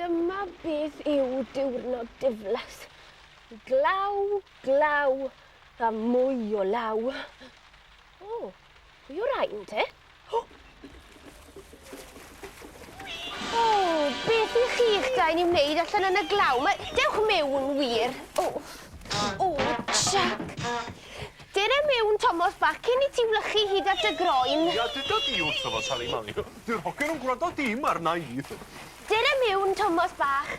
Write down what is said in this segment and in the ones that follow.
Dyma beth yw diwrnod diflas. Glaw, glaw, a mwy o law. O, pwy yw'r rhain te? O! O, beth i chi'ch dau'n ei wneud allan yn y glaw? Ma, dewch mewn, wir. O, o, Jack. Dere mewn, Tomos bach, cyn i ti wlychu hyd at y groen. Ia, duda di wrtho fo, Sali Mali. Dyw'r hogyn yn gwrando dim arna i. Dere mewn, Tomos bach.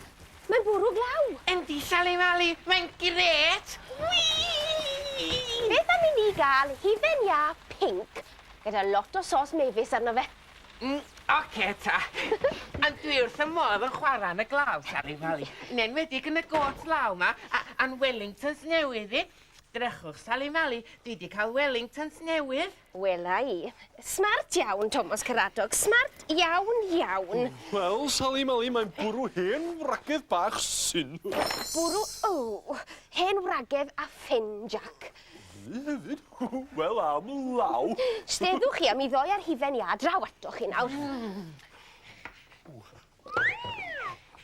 Mae'n bwrw glaw. Yndi, Sali Mali, mae'n grêt! Whee! Beth am i ni gael hufen iâ pinc gyda lot o sos mefus arno fe? Mm, oce ta. Ond dwi wrth 'y modd yn chwarae yn y glaw, Sali Mali. Yn enwedig yn y got law 'ma, a, a'n Wellingtons newydd i. Drychwch, Sali Mali, dwi 'di cael Wellingtons newydd. Wela i. Smart iawn, Tomos Caradog, smart iawn, iawn. Wel, Sali Mali, mae'n bwrw hen wragedd bach syn. Bwrw, o, hen wragedd a ffyn, Jac. Hynny hefyd. Wel, am law. Steddwch chi am i ddoi ar hufen iâ draw atoch chi nawr.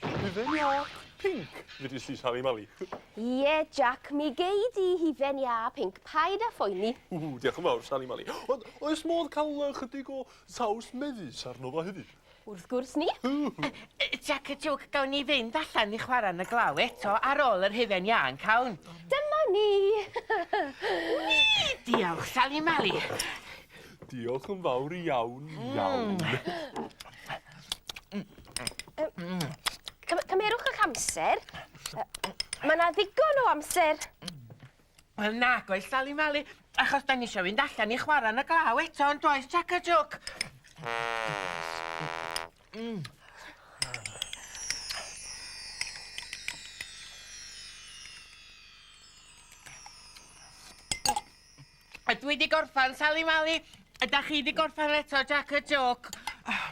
Hufen iâ pinc, ddudes di, Sali Mali? Ie, Jac, mi gei di hufen iâ pinc, paid â phoeni. Ww, diolch yn fawr, Sali Mali. Ond oes modd cael chydig o saws mefus arno fo hefyd? Wrth gwrs ni. Jac y Jwc, gawn ni fynd allan i chwarae yn y glaw eto ar ôl yr hufen iâ yn cawn? Dyma ni! Wii! Diolch, Sali Mali. Diolch yn fawr iawn, iawn. Cymerwch eich amser. Mae yna ddigon o amser. Wel, nag oes, Sali Mali, achos da ni eisiau fynd allan i chwarae yn y glaw eto, ond does, Jac y Jwc? A dwi 'di gorffan, Sali Mali. Ydach chi 'di gorffan eto, Jac y Jôc? Oh,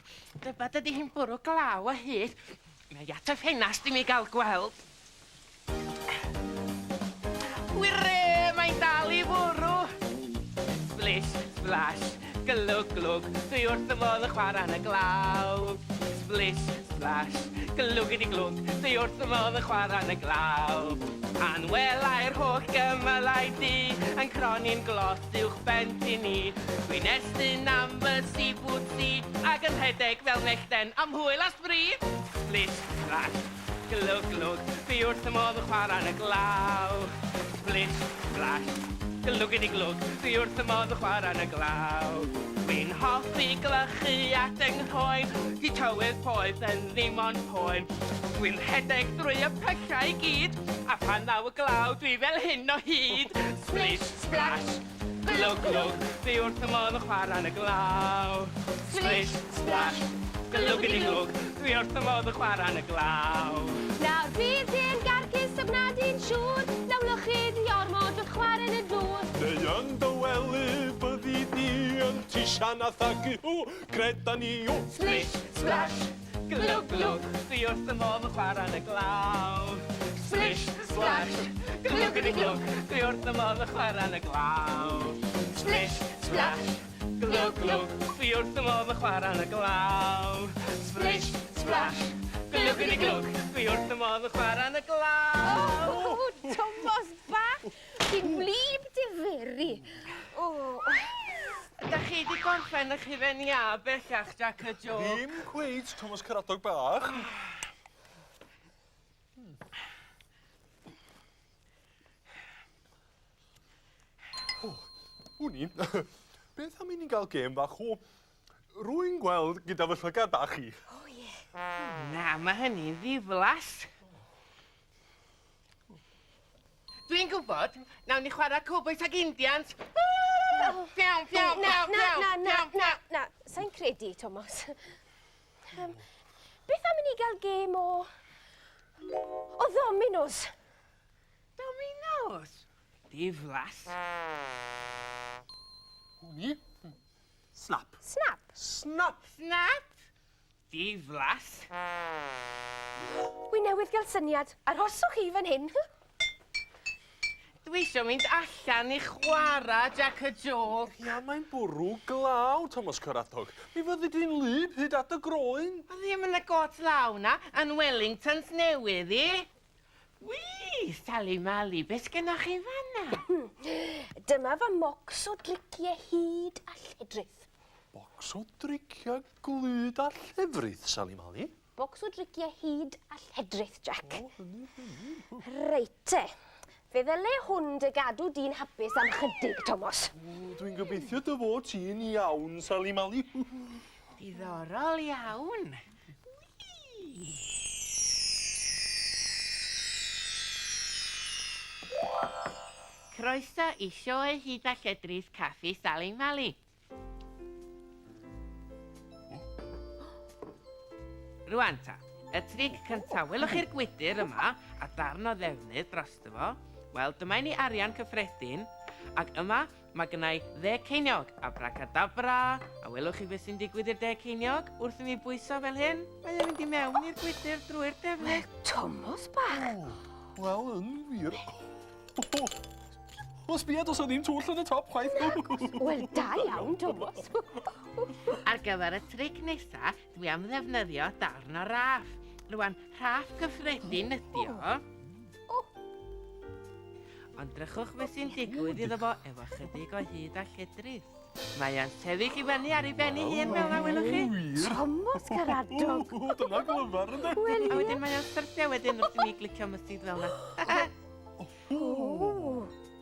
dyma dydy hi'n bwrw glaw o hyd. Mae at y ffenast i mi gael gweld. Wire, mae'n dal i fwrw. Splish, splash, glwg, glwg, dwi wrth y modd yn chwarae yn y glaw. Splish, splash, glwg i glwg, dwi wrth y modd yn chwarae yn y glaw. Pan welai'r holl gymylau du yn croni'n glos uwch ben tŷ ni, dwi'n estyn am fy sibwtsi ac yn rhedeg fel mellten am hwyl a sbri. Splish, splash, glwg, glwg, dwi wrth fy modd yn chwarae yn y glaw. Splish, splash, glwgidi glwg, dwi wrth fy modd yn chwarae yn y glaw. Dwi'n hoffi glychu at 'y nghroen, 'di tywydd poeth yn ddim ond poen. Dwi'n rhedeg drwy y pyllau i gyd, a phan ddaw y glaw dwi fel hyn o hyd. Splish, splash, glwg, glwg, dwi wrth fy modd yn chwarae yn y glaw. Splish, splash, glwgidi glwg, dwi wrth fy modd yn chwarae yn y glaw. Nawr bydd hi'n garcus a gwna di'n siŵr na wlychu di ormod wrth chwarae yn y dŵr. Neu yn dy wely byddi di yn tisian a thagu, o, creda ni, o. Splish, splash, Glwg, glwg, dwi wrth fy modd yn chwarae yn y glaw. Splish, splash, glwg ydi glwg, dwi wrth fy modd yn chwarae yn y glaw. Splish, splash, glwg, glwg, dwi wrth fy modd yn chwarae yn y glaw. Splish, splash, glwg ydi glwg, dwi wrth fy modd yn chwarae yn y glaw. O, Tomos bach, ti'n wlyb diferu. O. Ydach chi 'di gorffen 'ych hufen iâ bellach, Jac y Jôc? Ddim cweit, Tomos Caradog bach. O, wn i. Beth am i ni gael gêm fach o Rwy'n gweld gyda fy llygad bach i. O, ie. Na, mae hynny'n ddiflas. Dwi'n gwybod, nawn ni chwarae cowbois ag Indians. Piaw, piaw, piaw, piaw, Na, na, na, na, sa'n credu, Tomos. Um, beth am i ni gael gêm o... o ddominos? Dominos? Diflas. Wn i. Snap. Snap? Snap. Snap? Diflas. Wi newydd gael syniad. Arhoswch chi fan hyn. Dwi eisiau mynd allan i chwarae Jac y Jôc. Ia, mae'n bwrw glaw, Tomos Caradog. Mi fyddi di'n wlyb hyd at y groen. Wel, ddim yn y got cot law 'na a'n Wellingtons newydd i. Wii, Sali Mali, be sgennoch chi fanna? Dyma fy mocs o driciau hud a lledrith. Bocs o driciau glud a llefrith, Sali Mali? Bocs o driciau hud a lledrith, Jack. Reit te. Fe ddyle hwn dy gadw di'n hapus am chydig, Tomos. Dwi'n gobeithio dy fod ti'n iawn, Sali Mali. Diddorol iawn. Wii! Croeso i sioe hud a lledrith Caffi Sali Mali. Rwan ta, y tric cyntaf, welwch chi'r gwydr yma a darn o ddefnydd drosto fo? Wel, dyma i ni arian cyffredin, ac yma mae gennau ddeg ceiniog, abracadabra, a welwch chi beth sy'n digwydd i'r deg ceiniog wrth i mi bwyso fel hyn? Mae o'n mynd i mewn i'r gwydr drwy'r defnydd. Wel, Tomos bach. Wel, yn wir. O, sbia, does 'na ddim twll yn y top chwaith. Wel, da iawn, Tomos. Ar gyfer y tric nesa, dwi am ddefnyddio darn o raff. Rwan, rhaff gyffredin ydi o. Ond drychwch beth sy'n digwydd iddo fo efo chydig o hud a lledrith. Mae o'n sefyll i fyny ar ei ben ei hun fel 'na, welwch chi? Tomos Caradog. Dyna glyfar, ynde? Wel, A wedyn mae o'n syrthio wedyn wrth i mi glicio mysydd fel 'na.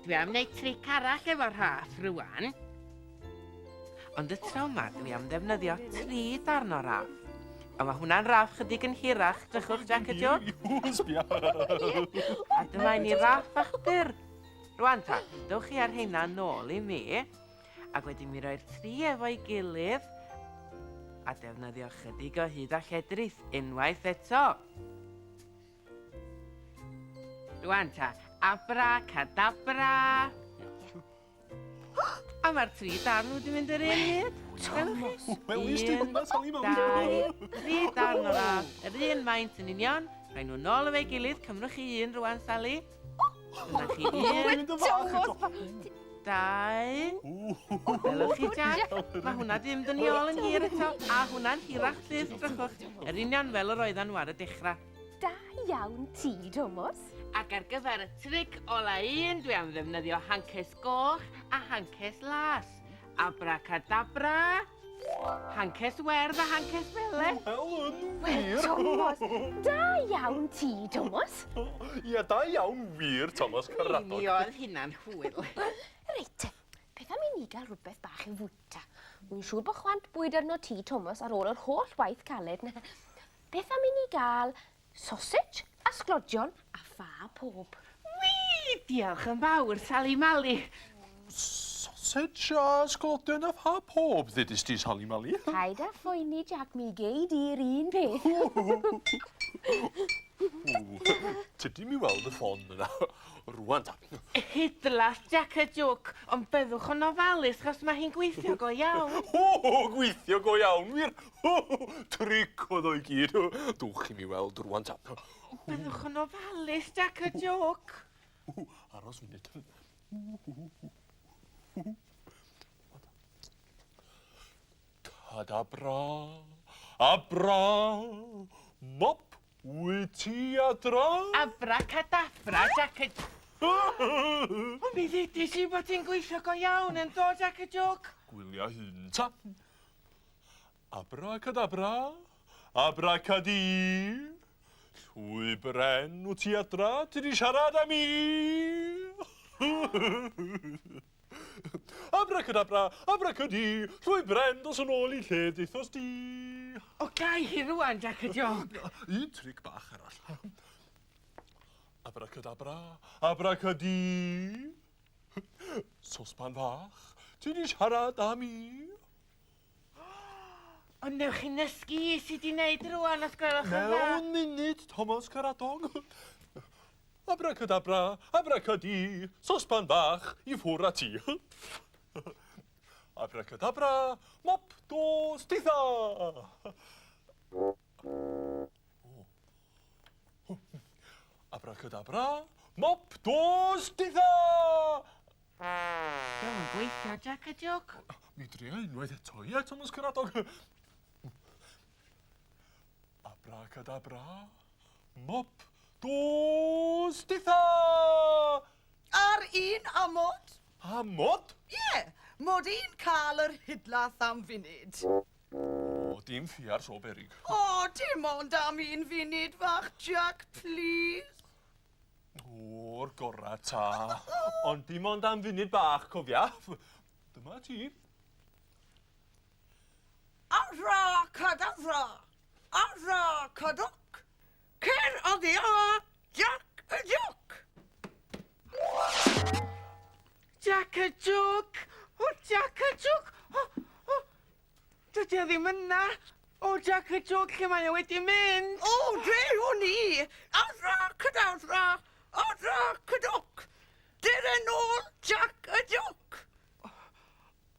Dwi am wneud tric arall efo rhaff rwan. Ond y tro yma, dwi am ddefnyddio tri darn o raff. A mae hwnna'n raff chydig yn hirach, drychwch Jack a Joe. A dyma i ni raff bach byr. Rwan ta, dewch chi ar heina nôl i mi. Ac wedyn mi roi'r tri efo'i gilydd a defnyddio chydig o hyd a lledrith unwaith eto. Rwan ta, abracadabra. A mae'r tri darn wedi mynd yr un hyd. Tomos. Welys di hwnna, Sali Mali? Dau, tri darn o raff, yr un maint yn union. Rhoi nhw nôl efo'i gilydd, cymrwch chi un rwan, Sali. Dyna chi un. Tomos. Dau. Welwch chi, Jack? Mae hwnna di mynd yn ei ôl yn hir eto, a hwnna'n hirach fyth, drychwch. Yr union fel yr oeddan nhw ar y dechrau. Da iawn ti, Tomos. Ac ar gyfer y tric ola un, dwi am ddefnyddio hances goch a hances las. Abracadabra, hances werdd a hances felen. Wel, yn wir. Tomos, da iawn ti, Tomos. Ia, da iawn wir, Tomos Caradog. Mi oedd hynna'n hwyl. Reit, beth am i ni gael rhywbeth bach i fwyta? Wy'n siŵr bod chwant bwyd arno ti, Tomos, ar ôl yr holl waith caled 'na. Beth am i ni gael sausage a sglodion a ffa pob? Wii! Diolch yn fawr, Sali Mali. Sausage a sglodion a ffa pob, ddudis di, Sali Mali? Paid â phoeni, Jack, mi gei di'r un peth. Tydi mi weld y ffon yna. Rwan ta. Hidlas, Jack y Jwc, ond byddwch yn ofalus, chos mae hi'n gweithio go iawn. O, gweithio go iawn, wir. Tric oedd o i gyd. Dwch i mi weld rwan ta. Byddwch yn ofalus, Jack y Jwc. Aros munud. Cadabra, abra, mop, wyt ti adra? Abracadabra, Jack y... Ond mi ddudis i bod ti'n gweithio go iawn yn do, Jack y Jwc. Gwylia hyn ta. Abracadabra, abracadi. Llwy bren, wyt ti adra? Ti di siarad â mi? Abracadabra, abracadi, llwy bren, dos yn ôl i lle deuthos di. O, gai hi rwan, Jack y Joc. Un tric bach arall. Abracadabra, abracadi. Sosban fach, ti di siarad â mi? Ond newch chi nysgu i sut i wneud rwan, os gwelwch yn dda. Mewn munud, Thomas Caradog. Abracadabra, abracadi, sosban bach, i ffwr â ti. Abracadabra, mop, dos, titha! Abracadabra, mop, dos, titha! Dio'm yn gweithio, Jac y Joc. Mi dria unwaith eto, ie, Thomas Caradog. Abracadabra. Abracadabra, mop, dos ditha! Ar un amod. Amod? Ie, mod i'n cael yr hudlath am funud. O, dim ffiars o berig. O, dim ond am un funud fach, Jack, please. O'r gora ta. Ond dim ond am funud bach, cofia. Dyma ti. Abracadabra! Abracadoc! Cer oddi yma, Jack y Joc! Jack y Joc! O, Jack y Joc! O, o, dydy o ddim yna! O, Jack y Joc, lle mae o wedi mynd? O, dre o'n i! Abracadabra! Abracadoc! Dere nôl, Jack y Joc!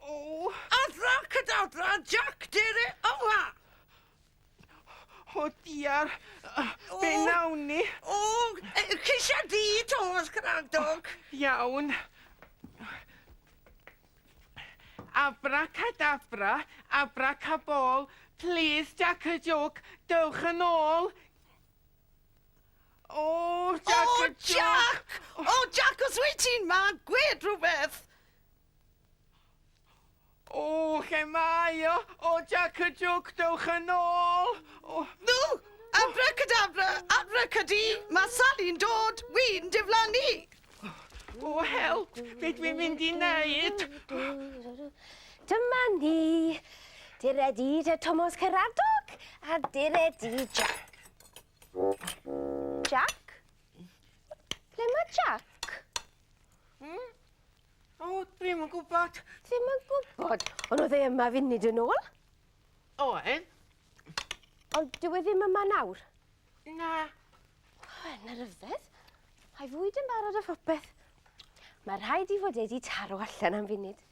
O, Abracadabra, Jack, dere yma! o diar. Be O. nawn ni? O, ceisia di, Thomas Caradog! Iawn. Abracadabra, abracabol, please, Jack y Joc, dewch yn ôl. O, Jack O, y Joc. Jack! O, Jack, os wyt ti'n ma, gwed rhywbeth! O, lle mae o? O, Jack y Joc, dewch yn ôl. O, No! Abracadabra, abracadi, mae Sally'n dod, wy'n diflannu! o, help, be dwi'n mynd i wneud? Dyma ni. Dere di te Tomos Caradog a dere di Jack. Jack? Ble mae Jack? O, dwi'm yn gwybod. Ddim yn gwybod. Ond oedd e yma funud yn ôl. Oedd? Ond dyw e ddim yma nawr. Na. O, na ryfedd. Mae fwyd yn barod a phopeth. Mae rhaid i fod wedi taro allan am funud.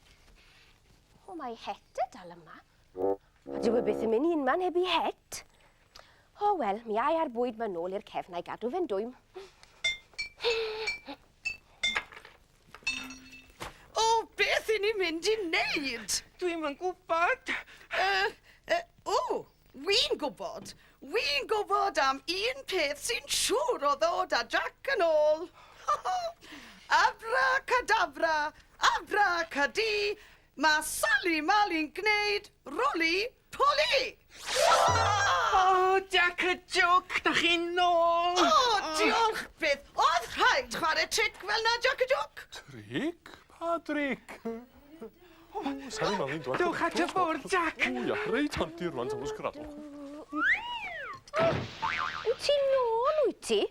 O, mae het y dal yma. A dyw e byth yn mynd unman heb i het. O, wel, mi ai ar bwyd ma nôl i'r cefn a'i gadw fe'n dwym. O, beth i ni'n mynd i wneud? Dwi'm yn gwybod. O, wy'n gwybod. Wy'n gwybod am un peth sy'n siŵr o ddod â Jack yn ôl. Abracadabra, abracadi, mae Sally Mali'n gwneud roli poli. O, Jack y Joc, da chi'n nôl. O, diolch byth. Oedd rhaid chwarae tric fel na, Jack y Joc. Tric? Pa tric? O, Sali Mali'n dod. Dewch at y bwrdd, Jack. O, ia, reit handi rwan, Thomas Caradog. Wyt ti nôl, wyt ti?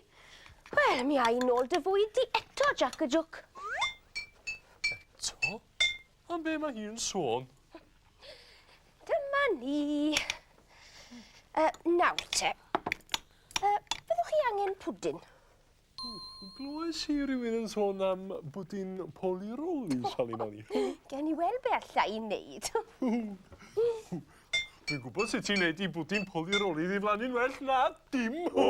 Wel, mi ai nôl dy fwyd di eto, Jack y Joc. Eto? Am be mae hi'n sôn? Dyma ni. Nawr te. Byddwch chi angen pwdin? Glywais i rywun yn sôn am bwdin poliroli, Sali Mali. Gen i weld be alla i wneud. Dwi'n gwybod sut ti'n neud i bwdin poliroli ddiflannu'n well na dim. O,